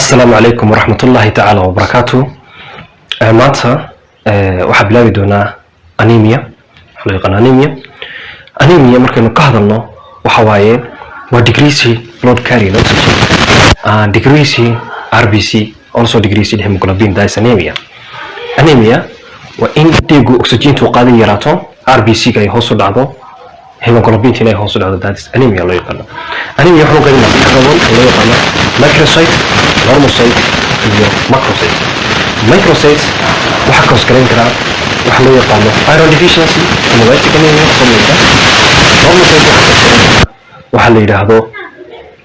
Asalaamu calaykum waraxmatullaahi tacaala wabarakaatu. Maanta waxaa bilaabi doonaa anemia. Waxaa loo yaqaan anemia. Anemia markaynu ka hadalno, waxa waaye waa decrease blood carrying oxygen and decrease RBC, also decrease hemoglobin. That is anemia. Anemia waa in dhiigu oxygentu qaadan yaraato, RBC ga ay hoos u dhacdo, hemoglobinta inay hoos u dhacdo. That is anemia loo yaqaano. Anemia waxaan u qaybinaa saddex qaybood oo loo yaqaano microcyte, normocyte iyo macrocyte. Microcytes waxaa cause garayn karaa waxa loo yaqaano iron deficiency, hemolytic anemia, something like that. Normocyte waxaa cause garayn karaa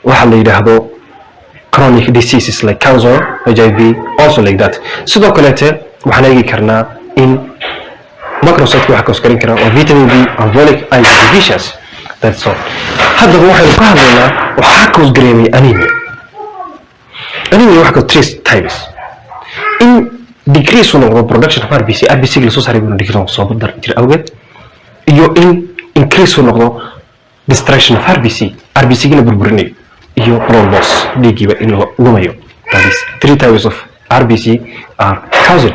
waxa la yidhaahdo chronic diseases like cancer, HIV, also like that. Sidoo kaleete waxaan eegi karnaa in macrocyte waxa cause garan karaa waa vitamin B and folic acid deficiency. That's all. Haddaba waxaynu ka hadlaynaa waxaa cause gareemay anemia. Anemia waxa cause three types: in decrease uu noqdo production of RBC, RBC la soo saaray inuu decrease soo dar jir awgeed, iyo in increase uu noqdo destruction of RBC, RBC la burburinayo, iyo blood loss, dhiiggiiba in la lumayo. That is three types of RBC are caused.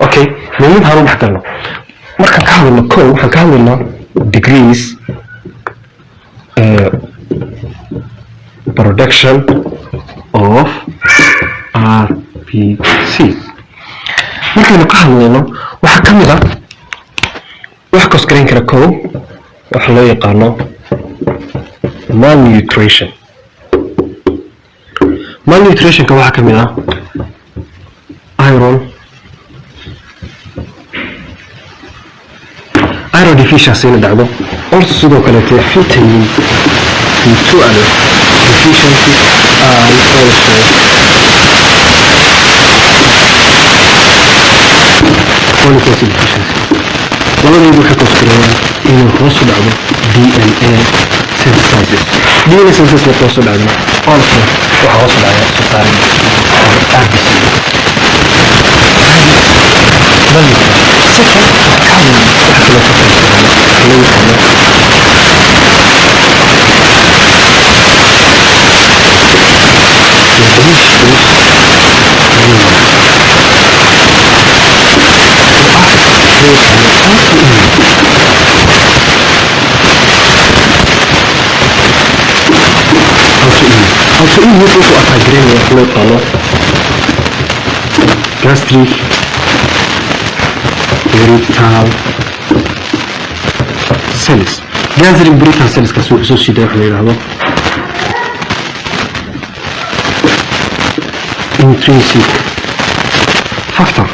Okay, mid haan u dhex galno. Markaan ka hadlayno kow, waxaan ka hadlaynaa decrease production of RBC. Markaynu ka hadlayno, waxaa ka mid ah wax cause garayn kara kow waxa loo yaqaano malnutrition. Malnutritionka waxaa ka mid ah iron deficiency ina dhacdo, also sidoo kaleete vitamin B12 deficiency and also folic acid deficiency. Labadoodu waxay cause gareeyaan inuu hoos u dhacdo DNA synthesis. DNA synthesis marka hoos u dhacdona, also waxaa hoos u dhacaya soo saarin RBC. Second, waxa kaloo ka cause loo yaqaano pernicious anemia, oo ah loo yaqaano autoimmune. Autoimmune wuxuu attack gareynaya waxa loo yaqaano gastric parietal cells. Gastric parietal cellskaas wuxuu soo siidaa waxa la yidhaahdo intrinsic factor.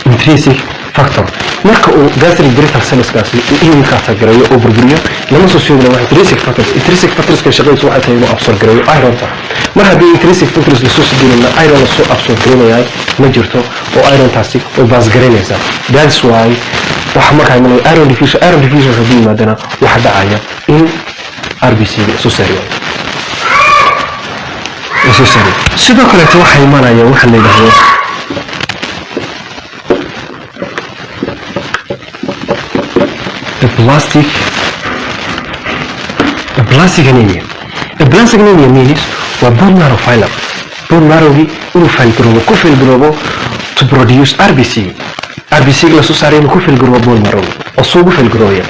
Intrinsic factor marka uu gastric parietal cellskaasi uu iminka attack gareeyo oo burburiyo, lama soo sheegina waa intrinsic factors. Intrinsic factorska shaqadiisu waxay tahay inuu absorb gareeyo ironta. Mar haddii intrinsic factors lasoo sideynayna, iron lasoo absorb gareynayaa ma jirto, oo irontaasi way baas garaynaysaa. That's why waxa markaa imanaya iron deficiency. Iron deficiency haddii yimaadana, waxa dhacaya in RBC ga soo saari waayo, lasoo saari. Sidoo kaleeto waxaa imanaya waxa la yidhaahdo aplastic anemia. Aplastic anemia means waa bone marrow failure, bone marrowgii inuu fail garoobo, ku fail garoobo to produce RBC. RBC ga lasoo saaray inuu ku fail garoobo bone marrow oo suu ugu fail garoobaya.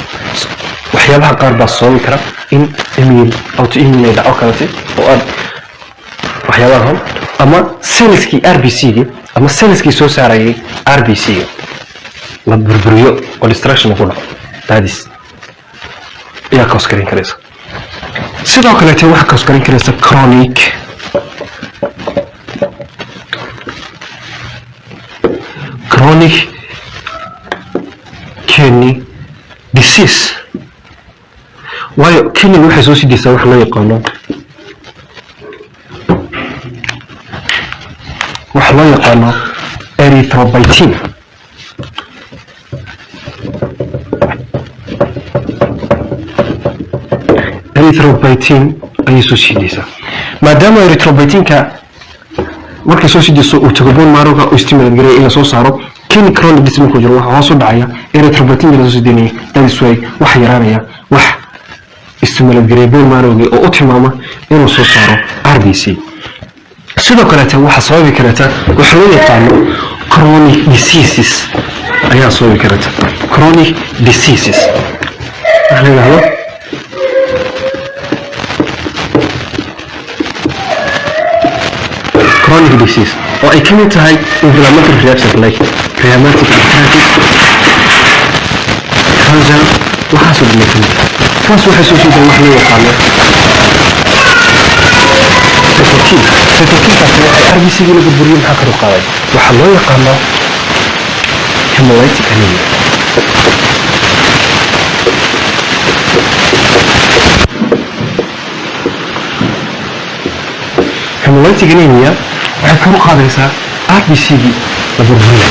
Waxyaabaha qaar baa sababi kara in immune, autoimmune ay dhaco kalete oo aad waxyaabaha ama cellskii RBC-gi ama cellskii soo saarayay RBC-ga la burburiyo oo destruction ku dhaco. That is ayaa cause garan karaysa. Sidoo kaleete waxaa cause garan karaysa chronic kidney disease, waayo kidney waxay soo sidaysaa waxa loo yaqaano erythropoietin. Erythropoietin ayay soo sidaysaa. Maadaama erythropoietinka markay soo sidayso uu tago bone marrowga uu stimulate gareeyo in la soo saaro, kidney chronic disease markuu jiro, waxaa hoos u dhacaya erythropoietin la soo sidaynaya. That is why waxa yaraanaya wax stimulate gareeya bone marrowga oo u tilmaama inuu soo saaro RBC. Sidoo kaleete waxaa sababi karata waxa loo yaqaano chronic diseases ayaa sababi karata. Chronic diseases waxa la yidhahdo chronic disease oo ay ka mid tahay inflammatory reaction like rheumatic arthritis, cancer, waxaasoo dhan ay ka mid tahay. Kuwaas waxay soo jeedaan wax loo yaqaano cytokine. Cytokinekaasi waxay RBC-gii la burburiyo. Maxaa kor u qaaday? Waxaa loo yaqaano hemolytic anemia. Hemolytic anemia waxay kor u qaadaysaa RBC-gii la burburinayo.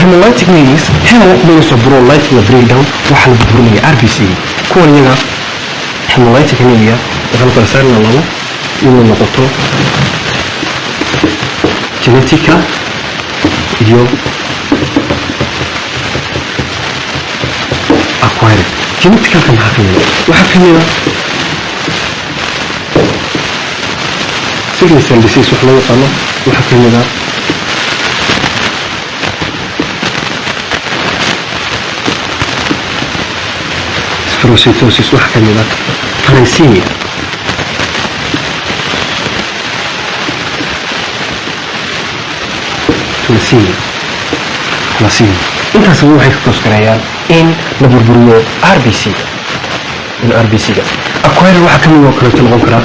Hemolytic means, hemo means waa buro, lytic waa breakdown. Waxaa la burburinaya RBC-gii. Kuwan iyaga hemolytic anemia waxaan kala saarnaa labo, inay noqoto genetica iyo acquired. Geneticalka maxaa ka mid a? Waxaa ka mid a sickle cell disease wax loo yaqaano. Waxaa ka mid a spherocytosis. Waxaa ka mid a thalassemia. Thalassemia intaas waxay ka cause gareeyaan in la burburiyo RBC-ga, in RBC-ga. Acquired waxaa ka mid oo kaleeto noqon karaa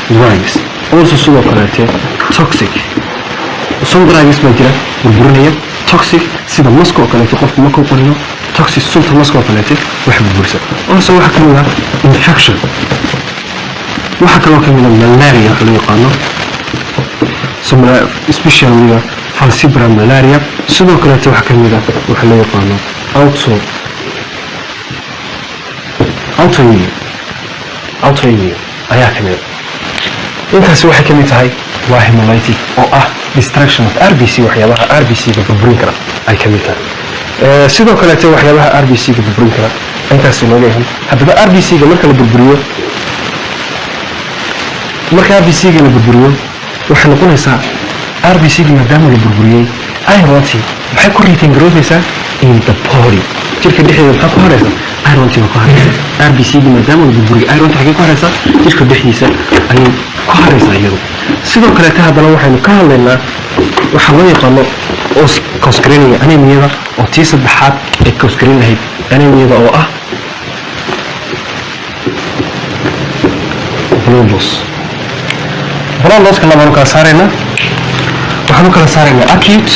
drugs also. Sidoo kaleete toxic, some drugs baa jira burburinaya, toxic, sida maska oo kaleeto. Qofku markuu qanino, toxic, sunta maska oo kaleete wax burburisa. Also waxaa ka mid ah infection. Waxaa kaloo ka mid ah malaria waxa loo yaqaano, special weliba falciparum malaria. Sidoo kaleete waxaa ka mid ah waxa loo yaqaano autoimmune ayaa ka mid ah. Intaasi waxay ka mid tahay waa hemolytic oo ah destruction of RBC. Waxyaabaha RBC-ga burburin kara ay ka mid tahay. Sidoo kaleete waxyaabaha RBC-ga burburin kara intaasi nooga yahay. Haddaba RBC-ga marka la burburiyo, marka RBC-ga la burburiyo, waxay noqonaysaa RBC-ga maadaama la burburiyey, ironti maxay ku retain garoobeysaa in the body? Jirka dhexdeeda maxaa ku haraysa? Ironti baa ku haraysa. RBC-ga maadaama la burburiyey, ironti xagee ku haraysa? Jirka dhexdiisa ayay ku haraysaa iyadu. Sidoo kaleete haddana waxaynu ka hadlaynaa waxaa loo yaqaano oo cause gareynaya anemiyada, oo tii saddexaad ee cause gareyn lahayd anemiyada, oo ah blood loss. Blood losska labaanu kala saaraynaa. Waxaanu kala saaraynaa acute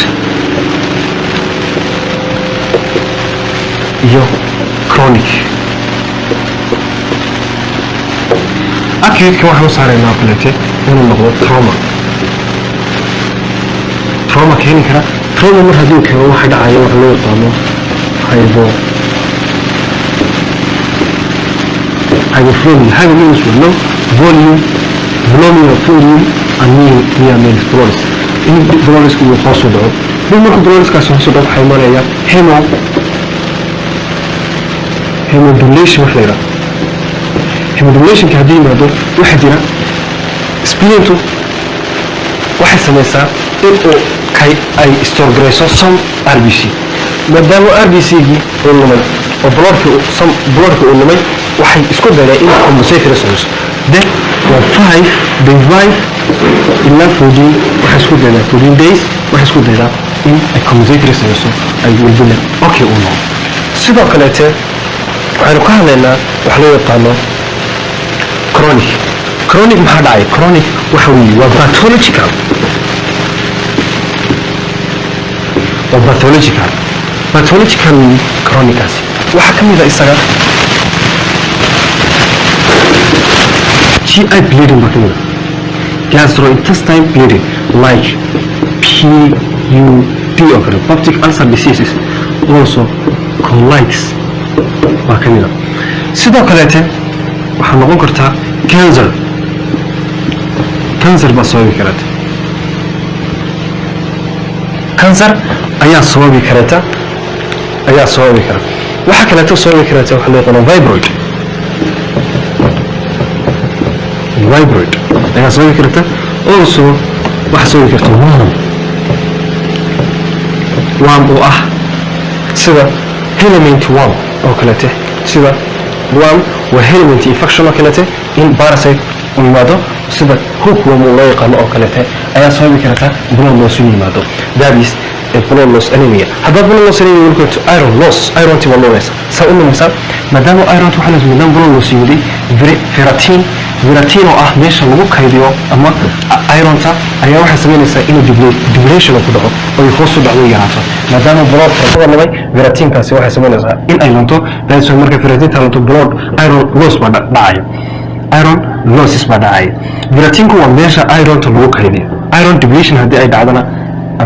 iyo chronic. Acute-ka waxaan u saaraynaa oo kaleete inuu noqdo trauma. Trauma keeni kara. Trauma mar hadduu keeno, waxa dhacaya waxa loo yaqaano hypovolemia. Hypo means low volume, volume of volume, and mia means blood, in bloodku uu hoos u dhaco. Dib markuu bloodkaasi hoos u dhaco, waxaa imanaya hemodilution wax la yidhaha. Hemodilutionka haddii yimaado, waxaa jira spleentu waxay samaysaa in uu kay ay store garayso some RBC. Maadaama RBC-gii uu lumay oo bloodkii some bloodkii uu lumay, waxay isku dayday in compensatory samayso. Then waa 5 day, 5 ilaa 14, waxay isku daydaa 14 days, waxay isku daydaa in ay compensatory samayso, ay walbina okay uu noqdo. Sidoo kaleete waxaynu ka hadlaynaa waxa loo yaqaano chronic. Chronic maxaa dhacay? Chronic waxa weeye waa pathological, waa pathological. Pathological weeye chronicaasi. Waxaa ka mid a isaga GI bleeding baa ka mid a, gastrointestinal bleeding like PUD oo kale, peptic ulcer diseases, also colitis baa ka mid a. Sidoo kaleete waxaa noqon kartaa cancer. Cancer baa sababi karata, cancer ayaa sababi karata, ayaa sababi kara. Waxaa kaleeto sababi karata waxa loo yaqaano fibroid. Fibroid ayaa sababi karta. Also waxaa sababi karta worm, worm oo ah sida helminth worm oo kaleete, sida worm waa helminth infection oo kaleete, in parasite uu yimaado sida hookworm uu loo yaqaano oo kaleete ayaa sababi karta blood loss inuu yimaado. That is a blood loss anemia. Haddaba blood loss anemia markuu to iron loss, ironti waa lumaysa. Saa u lumaysa maadaama ironti waxaa la, maadaama blood loss yimiday, ferritin, ferritin oo ah meesha lagu kaydiyo ama ironta, ayaa waxay samaynaysaa inuu depletion ku dhaco oo ay hoos u dhacdo, yaraato, maadaama blood fara badan lumay. Ferritinkaasi waxay samaynaysaa in ay lunto. That's why marka ferritinta lunto, blood iron loss baa dhacaya, iron losses baa dhacaya. Ferritinku waa meesha ironta lagu kaydiyo. Iron depletion haddii ay dhacdana,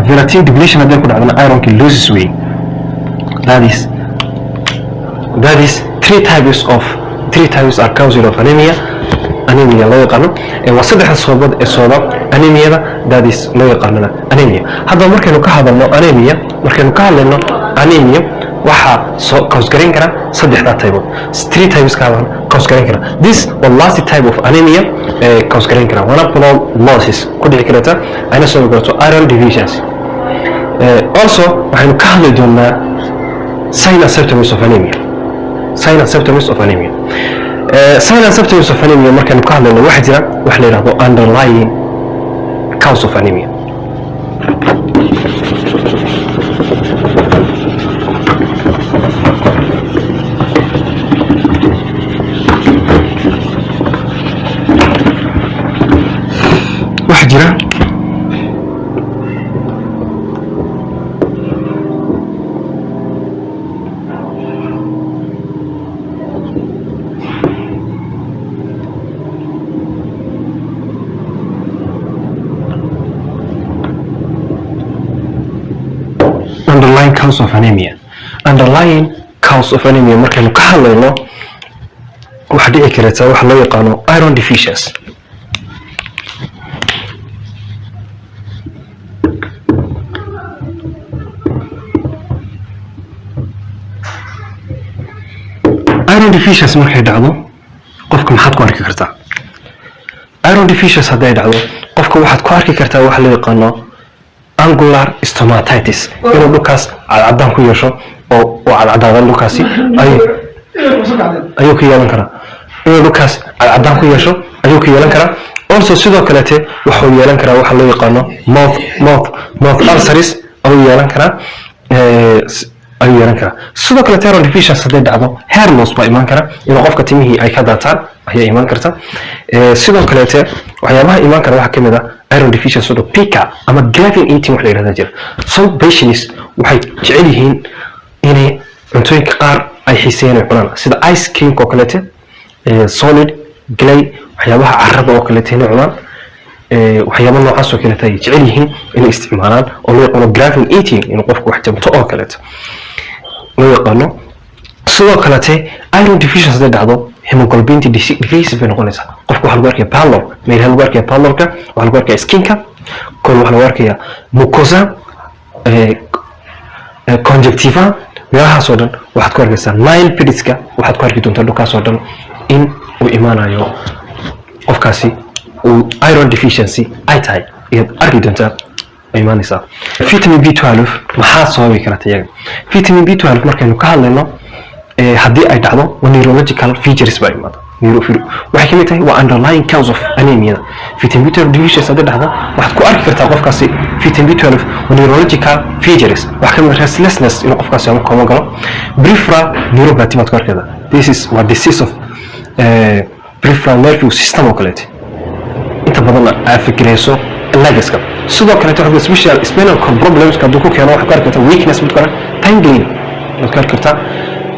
ferritin depletion haddii ay ku dhacdana, ironki losses wey. That is three types are causes of anemia. Anemia loo yaqaano waa saddexda sababood ee sababa anemiyada, that is loo yaqaanana anemia. Haddaba markaynu ka hadalno anemia, markaynu ka hadlayno anemia, waxaa soo cause garayn kara saddexdaa type, three types ka hadal cause garayn kara. This was last type of anemia cause garayn kara, waana blood losses ku dhici karta, ayna sababi karto iron deficiency. Also waxaynu ka hadli doonaa sign and symptoms of anemia. Sign and symptoms of anemia, sign and symptoms of anemia markaynu ka hadlayno, waxaa jira wax la yidhahdo underlying cause of anemia. Waxaa jira underlying cause of anemia. Underlying cause of anemia markaynu ka hadlayno, waxaa dhici karta waxa loo yaqaano iron deficiency. Iron deficiency markay dhacdo qofka, maxaad ku arki kartaa? Iron deficiency hadday dhacdo qofka, waxaad ku arki kartaa waxa loo yaqaano angular stomatitis, inuu dhulkaas cadcadaan ku yeesho oo cadcadaadan dhulkaasi ayuu ka yeelan karaa. Inuu dhulkaas cadcadaan ku yeesho ayuu ka yeelan karaa. Also sidoo kaleete wuxuu yeelan karaa waxa loo yaqaano mouth ulcers ayuu yeelan karaa, ayuu yeelan karaa. Sidoo kale iron deficiency hadday dhacdo, hair loss baa imaan kara, inuu qofka timihii ay ka daataan ayaa imaan karta. Sidoo kaleete waxyaabaha imaan kara waxaa kamid ah iron deficiency oo pica ama craving eating wax la yidhahda jira. Some patients waxay jecel yihiin inay cuntooyinka qaar ay xiiseeyaan ay cunaan, sida ice cream oo kaleete, solid clay, waxyaabaha carrada oo kaleete inay cunaan, waxyaabo noocaas oo kaleete ay jecel yihiin inay isticmaalaan, oo loo yaqaano craving eating, inuu qofku wax jabto oo kaleete loo yaqaano. Sidoo kalete iron deficiency hadday dhacdo, hemoglobinta deficiency bay noqonaysaa. Qofka waxaa lagu arkaya pallor, meelaha lagu arkaya pallorka waxaa lagu arkaya skinka kol, waxaa lagu arkaya mucosa, conjunctiva, meelahaas oo dhan waxaad ku arkaysaa. Nail bedska waxaad ku arki doontaa dhulkaas oo dhan in uu imaanayo qofkaasi uu iron deficiency ay tahay ayaad arki doontaa ay imaanaysaa. Vitamin B12 maxaa sababi karta iyaga? Vitamin B12 markaynu ka hadlayno, haddii ay dhacdo, waa neurological features baa imaada. Waxay kamid tahay waa underlying cause of anemia. Vitamin B12 deficiency haddii dhacdo, waxaad ku arki kartaa qofkaasi vitamin B12 waa neurological features. Waxaa kamid ah restlessness, inuu qofkaasi ama kooma galo. Peripheral neuropathy baad ku arki kartaa. This is waa disease of peripheral nervous system oo kaleete, inta badan aad fikirayso legaska. Sidoo kaleeto waxa special spinal cord problems hadduu ku keeno, waxaad ku arki kartaa weakness mid kale, tingling waad ku arki kartaa,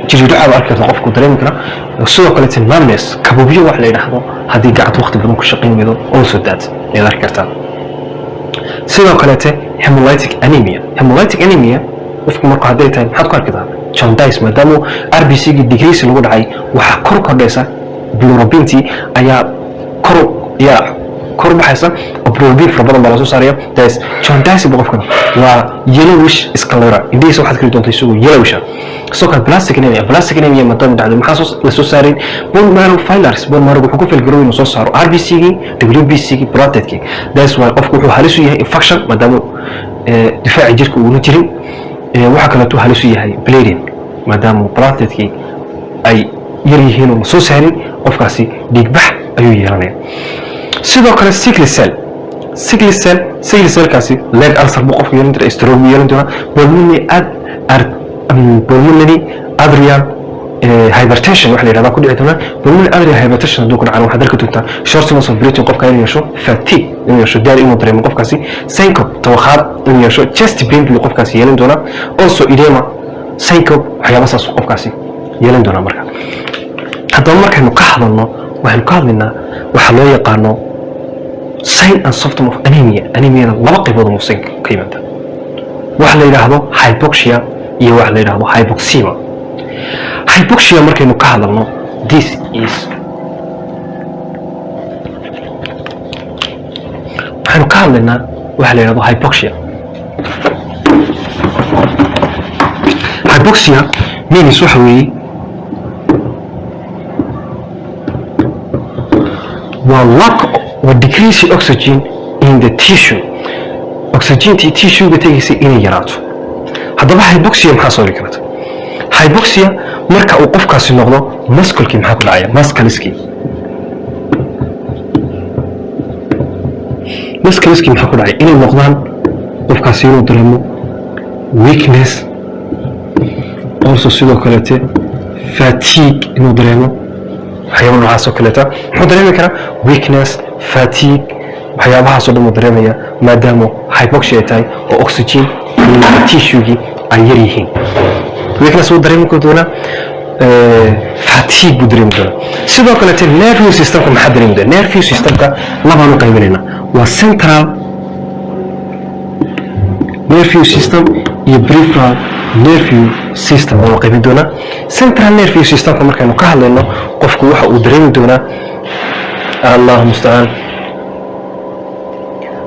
jiridhaca baad arki kartaa, qofku dareemi karaa. Sidoo kaleeto numbness, kabuubyo wax la yidhaahdo, haddii gacanta waqti badan ku shaqayn weydo, also that ayaad arki kartaa. Sidoo kaleete hemolytic anemia. Hemolytic anemia qofku marku hadday tahay, maxaad ku arki kartaa? Jaundice, maadaama RBC gii decrease lagu dhacay, waxaa kor kordhaysa bilirubintii ayaa kor ayaa Kor baxaysa oo bilirubin fara badan baa lasoo saaraya. That is jaundice buu qofkan, waa yellowish sclera. Indhihiisa waxaad kali doontaa isagoo yellowish ah. Sidoo kale aplastic anemia. Aplastic anemia maadaama dhacdo, maxaa soo la soo saarin? Bone marrow failures. Bone marrow wuxuu ku fail garow inuu soo saaro RBC-gii, WBC-gii, platelet-kii. That's why qofku wuxuu halis u yahay infection, maadaama difaaci jirka uuna jirin. Waxaa kaleeto halis u yahay bleeding, maadaama platelet-kii ay yar yihiin oo la soo saarin. Qofkaasi dhiigbax ayuu yeelanaya. Sidoo kale sickle cell. Sickle cell, sickle cellkaasi leg ulcer buu qofku yeelan doonaa, stroke buu yeelan doonaa, pulmonary arterial hypertension waxa la yidhahdaa ku dhici doonaa. Pulmonary arterial hypertension hadduu ku dhacana, waxaad arki doontaa shortness of breathing qofka inuu yeesho, fatigue inuu yeesho, daal inuu dareemo qofkaasi, syncope, dawakhaad inuu yeesho, chest pain buu qofkaasi yeelan doonaa, also edema, syncope, waxyaaba saas qofkaasi yeelan doonaa. Marka haddaba markaynu ka hadalno, waxaynu ka hadlaynaa waxa loo yaqaano sign and symptom of anemia. Anemiada laba qaybood oo sign ka yimaada, waxa la yidhaahdo hypoxia iyo waxa la yidhaahdo hypoxemia. Hypoxia markaynu ka hadalno, this is waxaynu ka hadlaynaa waxa la yidhahdo hypoxia. Hypoxia means waxa weeye waa lack, waa decrease oxygen in the tissue, oxygentii tissue-ga tegaysa inay yaraato. Haddaba hypoxia maxaa soo karta? Hypoxia marka uu qofkaasi noqdo, muscle-kii maxaa ku dhacaya? Muscleski maxaa ku dhacaya? Inay noqdaan qofkaasi inuu dareemo weakness, also sidoo kaleete fatigue inuu dareemo, waxyaaba noocaas oo kaleeta. Muxuu dareemi karaa? Weakness, fatigue, waxyaabahaas oo dhan uu dareemaya, maadaama hypoxia ay tahay oo oxygen tissue-gii ay yar yihiin. Weakness wuu dareemi doonaa, fatigue buu dareemi doonaa. Sidoo kaleete nervous systemka maxaa dareemi doonaa? Nervous systemka labaan u qaybinaynaa, waa central nervous system iyo peripheral nervous system baan u qaybin doonaa. Central nervous systemka markaynu ka hadlayno, qofku waxa uu dareemi doonaa, Allahu mustacaan,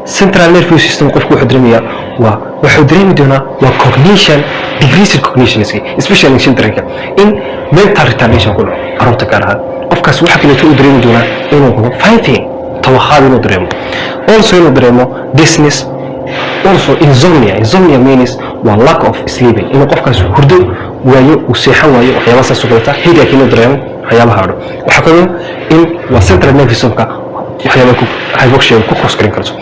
central nervous system qofku wuxuu dareemayaa waa, wuxuu dareemi doonaa waa cognition, decreased cognition, especially in childrenka, in mental retardation ku dhaco carruurta gaar ahaan. Qofkaas waxa kaleeto uu dareemi doonaa inuu qabo fainting, dawakhaad inuu dareemo, also inuu dareemo dizziness, also insomnia. Insomnia means waa lack of sleeping, inuu qofkaas hurdo waayo, uu seexan waayo, waxyaabaha saas oo kaleeta, headache inuu dareemo, waxyaabaha dhan. Waxaa kaloo in waa central nervous systemka waxyaaba ku hypoxia ku cause garin karto.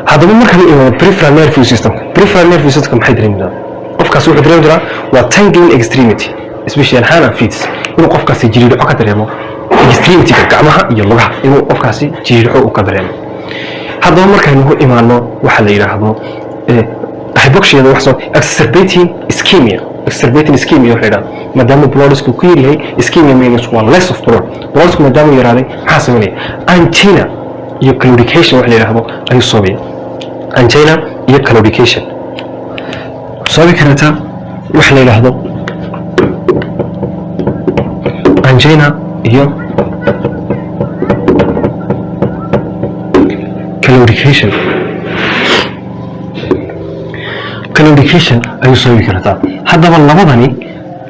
Haddaba marka la imaado peripheral nervous system, peripheral nervous system maxay dareemi doonaa? Qofkaas wuxuu dareemi doonaa waa tingling extremity, especially hand and feet, inuu qofkaasi jiriirco ka dareemo extremity-ga, gacmaha iyo lugaha inuu qofkaasi jiriirco uu ka dareemo. Haddaba markaynu u imaano waxa la yidhaahdo hypoxiada, wax soo exacerbating ischemia. Exacerbating ischemia waxa la yidhahdo, maadaama bloodisku ku yaryahay, ischemia means waa less of blood, bloodisku maadaama yaraaday, maxaa sameynaya? Angina iyo claudication waxa la yidhahdo ayuu sababaya. Angina iyo claudication sababi karata waxa la yidhaahdo angina iyo claudication. Claudication ayuu sababi kartaa. Haddaba labadani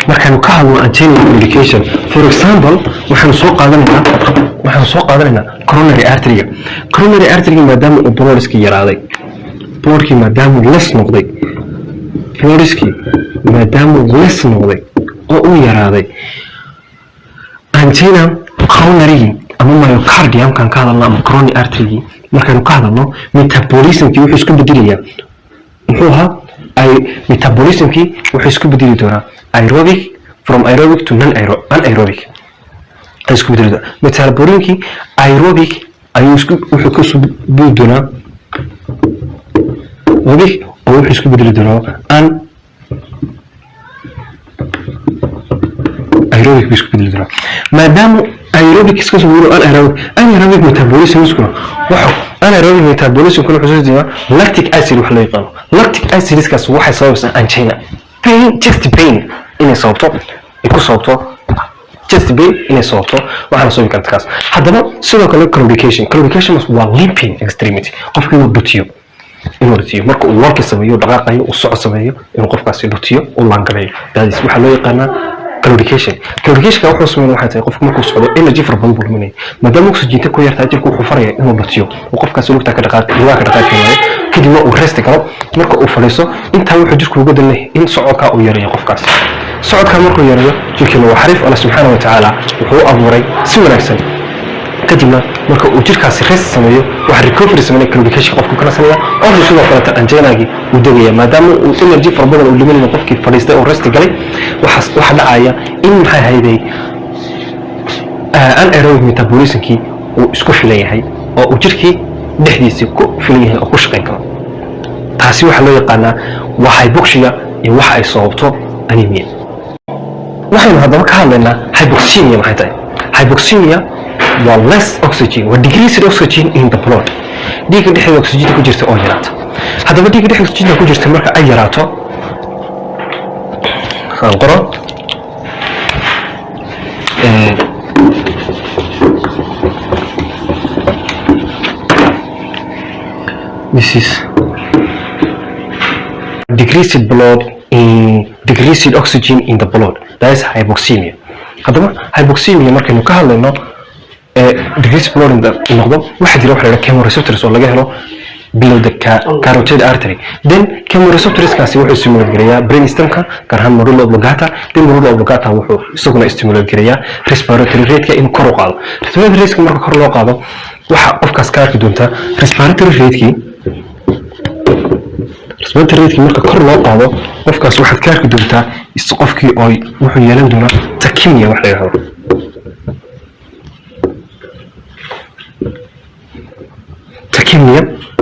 markaanu ka hadlo, angina iyo claudication, for example, waxaanu soo qaadanaynaa coronary artery-ga. Coronary artery-ga maadaama uu bloodiskii yaraaday, bloodkii maadaama uu less noqday, bloodiskii maadaama uu less noqday oo uu yaraaday, angina coronary ama myocardium-kan ka hadalno ama coronary artery markaynu ka hadalno, metabolismkii wuxuu isku bedelayaa, muxuu ahaa ay metabolismkii wuxuu isku bedeli doonaa aerobic, from aerobic to non anaerobic ay isku bedeli doonaa. Metabolismkii aerobic ayuu isku wuxuu ka soo budi doonaa aerobic oo wuxuu isku bedeli doonaa anaerobic buu isku bedeli doonaa. Maadaama aerobic iska soo bedelo anaerobic, anaerobic metabolismkuna wuxuu, anaerobic metabolismkuna wuxuu soo jeedaa lactic acid wax loo yaqaano. Lactic acidskaas waxay sababaysaa angina pain, chest pain inay sababto, ay ku sababto. Chest pain inay sababto, waxaana sababi karta kaas. Haddaba sidoo kale claudication. Claudication waa limping extremity, qofkii inuu dhutiyo, marka uu walki sameeyo, dhaqaaqayo, uu socod sameeyo, inuu qofkaasi dhutiyo, uu laangaleeyo. That is waxaa loo yaqaanaa claudication. Claudicationka wuxuu sameeyaa waxay tahay, qofku markuu socdo energy fara badan buu luminaya. Maadaama oxygen ku yartahay, jirku wuxuu faraya inuu dhutiyo, uu qofkaasi lugta ka dhaqaaq, lugaha ka dhaqaaqi waayo, kadibna uu rest galo. Marka uu fadhiiso, intaa wuxuu jirku uga dan leeyahay in socodka uu yareeyo. Qofkaasi socodka markuu yareeyo, jirkiina waa xariif, Alla subxaana wa tacaala wuxuu u abuuray si wanaagsan. Kadibna marka uu jirkaasi rest sameeyo, waxa recovery sameeya, claudication qofku kala sameeya. Also sidoo kale anginagi uu degaya, maadaama uu energy fara badan uu luminayo qofkii fadhiistay oo rest galay. Waxa dhacaya in, maxay ahayday, anaerobic metabolismkii uu isku filan yahay oo uu jirkii dhexdiisii ku filan yahay oo ku shaqayn karo. Taasi waxaa loo yaqaanaa waa hypoxia iyo waxa ay sababto anemia. Waxaynu haddaba ka hadlaynaa hypoxemia. Maxay tahay hypoxemia? Waa less oxygen, waa decreased oxygen in the blood, dhiigga dhexdeeda oxygen ku jirta oo yaraata. Haddaba dhiigga dhexdeeda oxygen ku jirta marka ay yaraato, aan qoro this is decreased blood in decreased oxygen in the blood, that is hypoxemia. Haddaba hypoxemia markaynu ka hadlayno, decreased blood in the noqdo, waxaa jira waxa la yidhaha chemoreceptors oo laga helo below the carotid artery. Then chemoreceptorskaasi wuxuu stimulate gareeyaa brainstemka, gaar ahaan medulla oblongata. Then medulla oblongata wuxuu isaguna stimulate gareeyaa respiratory rate-ka in kor u qaado. Respiratory rate-ka marka kor loo qaado, waxa qofkaas ka arki doontaa respiratory rate-kii. Respiratory rate marka kor loo qaado, qofkaas waxaad ka arki doontaa qofkii oo wuxuu yeelan doonaa tachypnea wax la yidhahdo. Tachypnea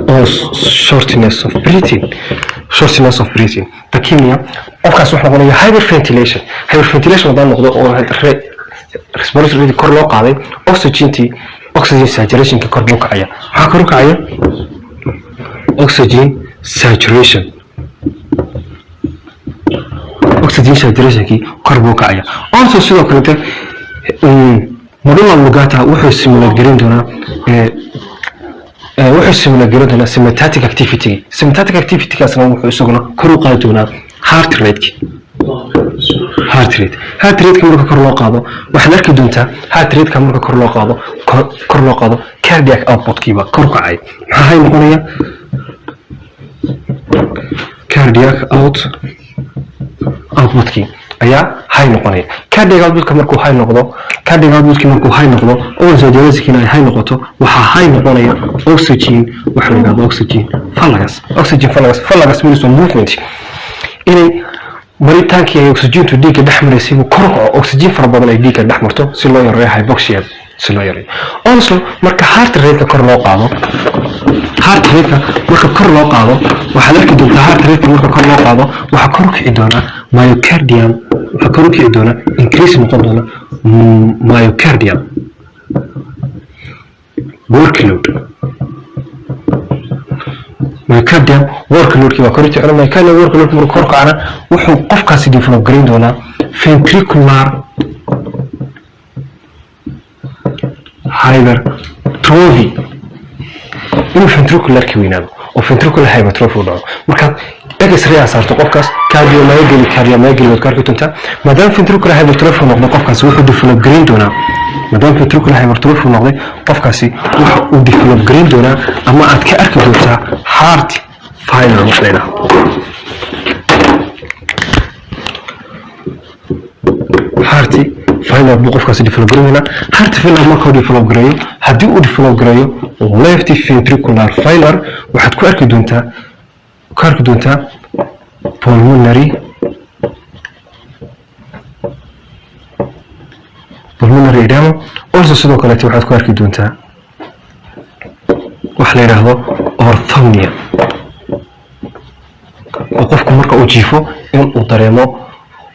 oo shortness of breathing, shortness of breathing, tachypnea. Qofkaas wuxuu noqonaya hyperventilation. Hyperventilation haddaan noqdo oo respiratory rate kor loo qaaday, oxygentii, oxygen saturationka kor buu kacaya. Maxaa kor u kacaya? Oxygen saturation. Oxygen saturationkii kor buu kacaya. Also sidoo kalete medulla oblongata wuxuu stimulate garin doonaa sympathetic activity. Sympathetic activity-kaasna wuxuu isaguna kor u qaadi doonaa heart rate. Heart rate, heart rate marka kor loo qaado, waxaad arki doontaa heart rate marka kor loo qaado, kor loo qaado, cardiac output-kiiba kor u kacay. Maxaa hay noqonaya? Cardiac outputkii ayaa high noqonaya. Cardiac outputka markuu high noqdo, cardiac outputkii markuu high noqdo, oxygenasikiina ay high noqoto, waxaa high noqonaya oxygen, waxa la yidhahdo oxygen flux. Oxygen flux, flux means movement, inay maritaankii ay oxygentu dhiigga dhex maraysay inuu kor u kaco, oxygen fara badan ay dhiigga dhex marto, si loo yareeyo hypoxia, si loo yareeyo. Also marka heart rate-ka kor loo qaado, heart rate-ka marka kor loo qaado, waxaad arki doontaa heart rate-ka marka kor loo qaado, waxaa kor u kici doonaa myocardium, waxaa kor u kici doona, increase noqon doona myocardium workload. Myocardium workloadkii baa kor u kicina. Myocardium workload markuu kor kacana, wuxuu qofkaasi develop garin doonaa ventricular hypertrophy, inuu ventricularki weynaado oo ventricular hypertrophy u dhaco. Markaad x-ray aad saarto qofkaas, cardiomegaly, cardiomegaly waad ku arki doontaa. Maadaama ventricular hypertrophy noqdo, qofkaasi wuxuu develop garin doonaa, maadaama ventricular hypertrophy noqday, qofkaasi waxa uu develop garin doonaa ama aad ka arki doontaa heart failure wax la yidhaahdo. Heart failure buu qofkaasi develop garin doonaa. Heart failure markuu develop gareeyo, haddii uu develop gareeyo left ventricular failure, waxaad ku arki doontaa pulmonary edema. Also sidoo kaleete waxaad ku arki doontaa waxa la yidhaahdo orthopnea, oo qofku marka uu jiifo in uu dareemo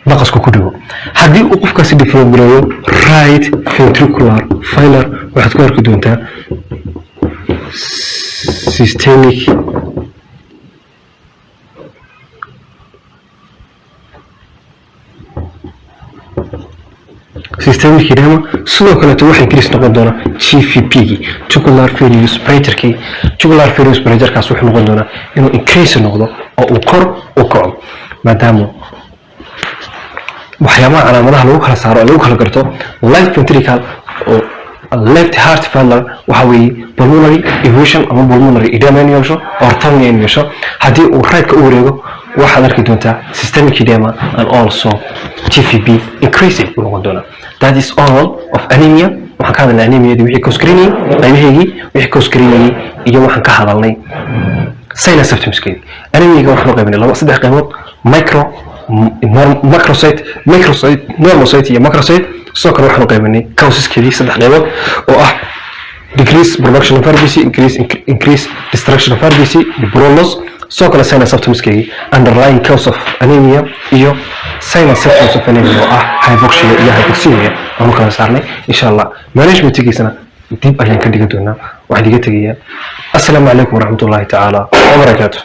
naqasku ku dhigo. Haddii uu qofkaasi develop gareeyo right ventricular failure, waxaad ku arki doontaa systemic Systemic edema sidoo kaleeto waxaa increase noqon doona JVP-gii, jugular venous pressure-kii. Jugular venous pressure-kaas wuxuu noqon doonaa inuu increase noqdo oo uu kor u kaco, maadaama waxyaabaha calaamadaha lagu kala saaro oo lagu kala garto left ventricle oo left heart failure waxa weeye pulmonary effusion ama pulmonary edema in yeesho, orthopnea in yeesho. Haddii uu right-ka u wareego, waxaad arki doontaa systemic edema and also JVP increasing uu noqon doonaa. That is all of anemia. Waxaan ka hadalnay anemiadii, wixii cause gareynayay, qaybaheygii wixii cause gareynayay, iyo waxaan ka hadalnay signs and symptomskeedii. Anemiaga waxaan u qaybinay laba, saddex qaybood: micro, macrocyte, microcyte, normocyte iyo macrocyte. Sidoo kale waxaan u qaybinay causeskeedii saddex qaybood oo ah decrease production of RBC, increase destruction of RBC iyo blood loss. Sidoo kale signs and symptomskeedii, underlying cause of anemia iyo signs and symptoms of anemia oo ah hypoxia iyo hypoxemia aan u kala saarnay. Insha Allah managementkiisana dib ayaan ka dhigan doonaa. Waxaan iga tegayaa, assalaamu calaykum waraxmatullahi tacaala wabarakaatu.